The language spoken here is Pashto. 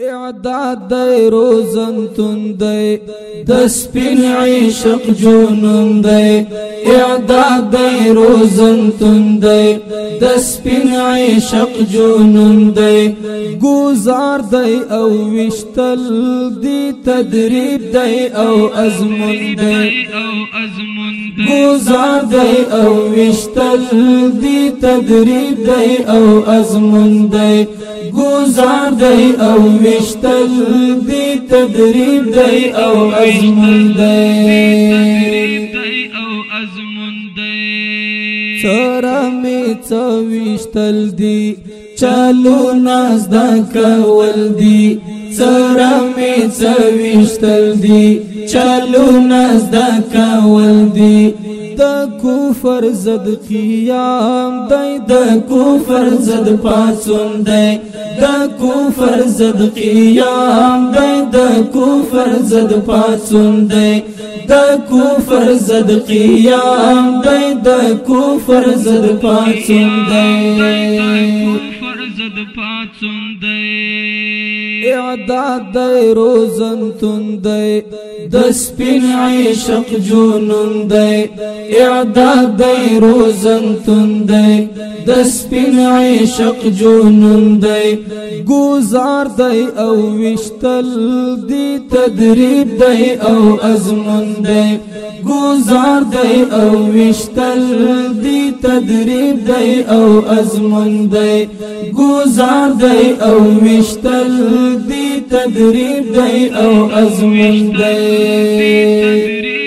اعداد دی روزنتون دی، د سپین عشق جنون دی. اعداد دی روزنتون دی، د سپین عشق جنون دی. گزار دی او وشتل دی، تدریب دی او ازمون دی. گزار دی او وشتل دی، تدریب دی او ازمون دی. گزار دی او وشتل دی، تدریب دی او ازمون دی. سره می څوشتل دی، چالو ناز دا کول دی. سره می څوشتل دی، چالو ناز دا کول دی. د کفر زد قیام دی، د کفر زد پاسون دی. د کفر زد قیام دی، د کفر زد پاسون دی. د کفر زد قیام دی، د کفر زد پاسون دی. اعداد دی روزنتون دی، د سپین عشق جنون دی. اعداد دی روزنتون دی، د سپین عشق جنون دی. گزار دی او وشتل دی، تدریب دی او ازمون دی. گزار دی او وشتل دی، تدریب دی او ازمون دی. گزار دی او وشتل دی، تدریب دی او ازمون دی.